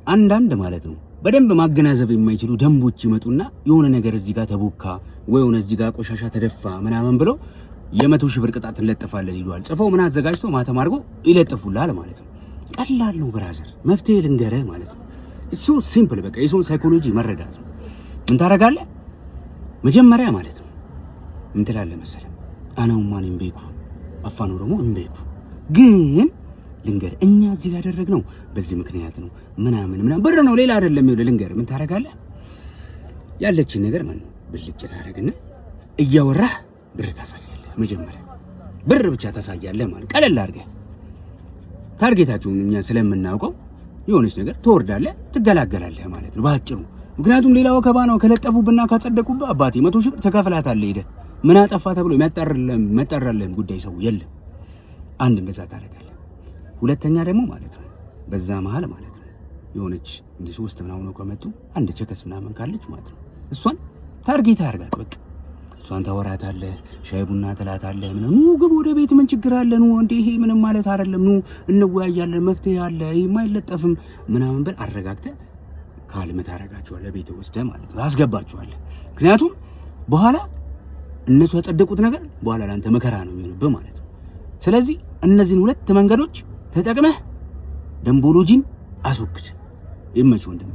አንዳንድ ማለት ነው በደንብ ማገናዘብ የማይችሉ ደንቦች ይመጡና የሆነ ነገር እዚህ ጋር ተቦካ ወይ የሆነ እዚህ ጋር ቆሻሻ ተደፋ ምናምን ብለው የ100,000 ብር ቅጣት እንለጥፋለን ይሉሃል። ጽፈው ምን አዘጋጅተው ማተም አድርጎ ይለጥፉልሃል ማለት ነው። ቀላል ነው brother፣ መፍትሄ ልንገርህ ማለት ነው። እሱ simple፣ በቃ የሰውን psychology መረዳት ነው። ምን ታደርጋለህ? መጀመሪያ ማለት ነው ምን ትላለህ መሰለህ? Anummaan hin beeku, Afaan Oromoo hin beeku፣ ግን ልንገርህ፣ እኛ እዚህ ጋር ያደረግነው በዚህ ምክንያት ነው ምናምን ምናምን፣ ብር ነው ሌላ አይደለም። ይኸውልህ ልንገርህ፣ ምን ታደርጋለህ? ያለችን ነገር ማለት ነው ብልጭ ታደርግና እያወራህ ብር ታሳያለህ። መጀመሪያ ብር ብቻ ታሳያለህ ማለት ቀለል አድርገህ target ኣቸውን እኛ ስለምናውቀው የሆነች ነገር ትወርዳለህ፣ ትገላገላለህ ማለት ነው በአጭሩ። ምክንያቱም ሌላ ወከባ ነው። ከለጠፉብና ካጸደቁብህ አባቴ 100,000 ብር ትከፍላታለህ ሄደህ። ምን አጠፋ ተብሎ የሚያጣራልህም ጉዳይ ሰው የለም። አንድ እንደዛ ታደርጋለህ። ሁለተኛ ደግሞ ማለት ነው በዛ መሀል ማለት ነው የሆነች እንዲህ ሶስት ምናምን ከመጡ አንድ chicks ምናምን ካለች ማለት ነው እሷን target አድርጋት። በቃ እሷን ታወራታለህ፣ ሻይ ቡና ትላታለህ። ምን ኑ ግቡ ወደ ቤት፣ ምን ችግር አለ? ኑ እንዴ፣ ይሄ ምንም ማለት አይደለም፣ ኑ እንወያያለን፣ መፍትሄ አለ፣ ይሄማ አይለጠፍም ምናምን ብል አረጋግተህ calm ታደርጋቸዋለህ። ቤት ወስደህ ማለት ነው ታስገባቸዋለህ። ምክንያቱም በኋላ እነሱ ያጸደቁት ነገር በኋላ ለአንተ መከራ ነው የሚሆንብህ ማለት ነው። ስለዚህ እነዚህን ሁለት መንገዶች ተጠቅመህ ደንቦሎጂን አስወግድ። ይመች ወንድሜ።